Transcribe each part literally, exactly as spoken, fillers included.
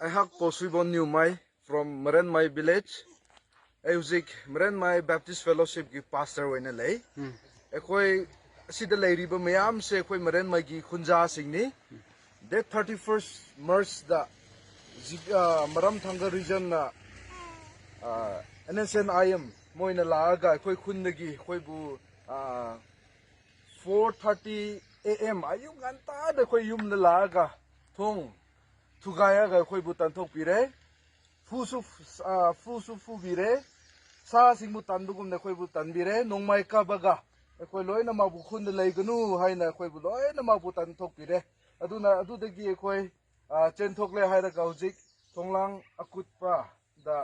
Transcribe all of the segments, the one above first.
ꯑꯩꯍꯥꯛ ꯄꯥꯎꯁꯨꯏꯕꯣꯟ ꯅ꯭ꯌꯨꯃꯥꯏ, from ꯃꯔꯦꯟꯃꯥꯏ village꯫ ꯑꯩ ꯍꯧꯖꯤꯛ ꯃꯔꯦꯟꯃꯥꯏ Baptist Fellowship ꯀꯤ pastor ꯑꯣꯏꯅ ꯂꯩ꯫ ꯑꯩꯈꯣꯏ ꯑꯁꯤꯗ ꯂꯩꯔꯤꯕ ꯃꯌꯥꯝꯁꯦ ꯑꯩꯈꯣꯏ ꯃꯔꯦꯟꯃꯥꯏꯒꯤ ꯈꯨꯟꯖꯥꯁꯤꯡꯅꯤ꯫ Date thirty first March ꯗ ꯖꯤ-, ꯑ, ꯃꯔꯝ ꯊꯥꯡꯒ region ꯅ, ꯑ, N S N I M ꯃꯣꯏꯅ ꯂꯥꯛꯑꯒ ꯑꯩꯈꯣꯏ ꯈꯨꯟꯗꯒꯤ ꯑꯩꯈꯣꯏꯕꯨ, ꯑ, four thirty A M ꯑꯌꯨꯛ ꯉꯟꯇꯥꯗ ꯑꯩꯈꯣꯏ ꯌꯨꯝꯗ ꯂꯥꯛꯑꯒ ꯊꯣꯡ ꯊꯨꯒꯥꯏꯔꯒ ꯑꯩꯈꯣꯏꯕꯨ ꯇꯥꯟꯊꯣꯛꯄꯤꯔꯦ꯫ ꯐꯨꯁꯨ, ꯑ, ꯐꯨꯁꯨ ꯐꯨꯕꯤꯔꯦ꯫ ꯁꯥꯁꯤꯡꯕꯨ ꯇꯥꯟꯕꯒꯨꯝꯅ ꯑꯩꯈꯣꯏꯕꯨ ꯇꯥꯟꯕꯤꯔꯦ꯫ ꯅꯣꯡꯃꯥꯏ ꯀꯥꯕꯒ ꯑꯩꯈꯣꯏ ꯂꯣꯏꯅꯃꯛꯄꯨ ꯈꯨꯟꯗ ꯂꯩꯒꯅꯨ ꯍꯥꯏꯅ ꯑꯩꯈꯣꯏꯕꯨ ꯂꯣꯏꯅꯃꯛꯄꯨ ꯇꯥꯟꯊꯣꯛꯄꯤꯔꯦ꯫ ꯑꯗꯨꯅ ꯑꯗꯨꯗꯒꯤ ꯑꯩꯈꯣꯏ, ꯑ, ꯆꯦꯟꯊꯣꯛꯂꯦ ꯍꯥꯏꯔꯒ ꯍꯧꯖꯤꯛ ꯊꯣꯡꯂꯥꯡ ꯑꯀꯨꯠꯄꯗ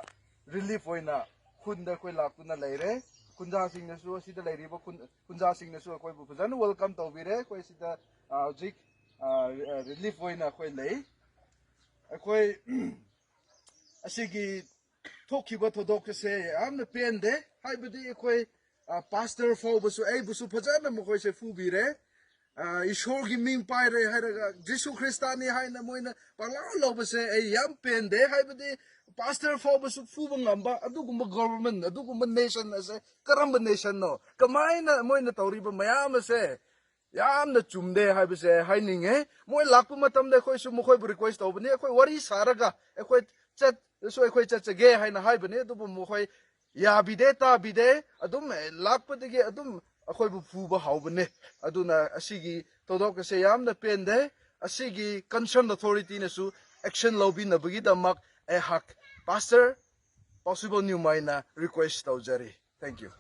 relief ꯑꯣꯏꯅ ꯈꯨꯟꯗ ꯑꯩꯈꯣꯏ ꯂꯥꯛꯇꯨꯅ ꯂꯩꯔꯦ꯫ ꯈꯨꯟꯖꯥꯁꯤꯡꯅꯁꯨ, ꯑꯁꯤꯗ ꯂꯩꯔꯤꯕ ꯈꯨꯟ-, ꯈꯨꯟꯖꯥꯁꯤꯡꯅꯁꯨ ꯑꯩꯈꯣꯏꯕꯨ ꯐꯖꯅ welcome ꯇꯧꯕꯤꯔꯦ꯫ ꯑꯩꯈꯣꯏ ꯁꯤꯗ, ꯑ, ꯍꯧꯖꯤꯛ, ꯑ, relief ꯑꯣꯏꯅ ꯑꯩꯈꯣꯏ ꯂꯩ꯫ ꯑꯩꯈꯣꯏ ꯑꯁꯤꯒꯤ ꯊꯣꯛꯈꯤꯕ ꯊꯧꯗꯣꯛ ꯑꯁꯦ ꯌꯥꯝꯅ ꯄꯦꯟꯗꯦ꯫ ꯍꯥꯏꯕꯗꯤ ꯑꯩꯈꯣꯏ, ꯑ, pastor ꯐꯥꯎꯕꯁꯨ, ꯑꯩꯕꯨꯁꯨ ꯐꯖꯅ ꯃꯈꯣꯏꯁꯦ ꯐꯨꯕꯤꯔꯦ꯫ ꯑ, ꯏꯁꯣꯔꯒꯤ ꯃꯤꯡ ꯄꯥꯏꯔꯦ ꯍꯥꯏꯔꯒ ꯖꯤꯁꯨ ꯈ꯭ꯔꯤꯁꯇꯥꯅꯤ ꯍꯥꯏꯅ ꯃꯣꯏꯅ ꯄꯪꯂꯥꯎ ꯂꯧꯕꯁꯦ ꯑꯩ ꯌꯥꯝ ꯄꯦꯟꯗꯦ꯫ ꯍꯥꯏꯕꯗꯤ pastor ꯐꯥꯎꯕꯁꯨ ꯐꯨꯕ ꯉꯝꯕ ꯑꯗꯨꯒꯨꯝꯕ government, ꯑꯗꯨꯒꯨꯝꯕ nation ꯑꯁꯦ ꯀꯔꯝꯕ nation ꯅꯣ? ꯀꯃꯥꯏꯅ ꯃꯣꯏꯅ ꯇꯧꯔꯤꯕ ꯃꯌꯥꯝ ꯑꯁꯦ ꯌꯥꯝꯅ ꯆꯨꯝꯗꯦ ꯍꯥꯏꯕꯁꯦ ꯍꯥꯏꯅꯤꯡꯉꯦ꯫ ꯃꯣꯏ ꯂꯥꯛꯄ ꯃꯇꯝꯗ ꯑꯩꯈꯣꯏꯁꯨ ꯃꯈꯣꯏꯕꯨ request ꯇꯧꯕꯅꯤ, ꯑꯩꯈꯣꯏ ꯋꯥꯔꯤ ꯁꯥꯔꯒ ꯑꯩꯈꯣꯏ ꯆꯠꯁꯨ ꯑꯩꯈꯣꯏ ꯆꯠꯆꯒꯦ ꯍꯥꯏꯅ ꯍꯥꯏꯕꯅꯤ, ꯑꯗꯨꯕꯨ ꯃꯈꯣꯏ ꯌꯥꯕꯤꯗꯦ, ꯇꯥꯕꯤꯗꯦ꯫ ꯑꯗꯨꯝ, ꯑꯦ, ꯂꯥꯛꯄꯗꯒꯤ ꯑꯗꯨꯝ ꯑꯩꯈꯣꯏꯕꯨ ꯐꯨꯕ ꯍꯧꯕꯅꯦ꯫ ꯑꯗꯨꯅ ꯑꯁꯤꯒꯤ ꯊꯧꯗꯣꯛ ꯑꯁꯦ ꯌꯥꯝꯅ ꯄꯦꯟꯗꯦ꯫ ꯑꯁꯤꯒꯤ concern authority ꯅꯁꯨ action ꯂꯧꯕꯤꯅꯕꯒꯤꯗꯃꯛ ꯑꯩꯍꯥꯛ pastor possible ꯅ꯭ꯌꯨꯃꯥꯏꯅ request ꯇꯧꯖꯔꯤ꯫ Thank you.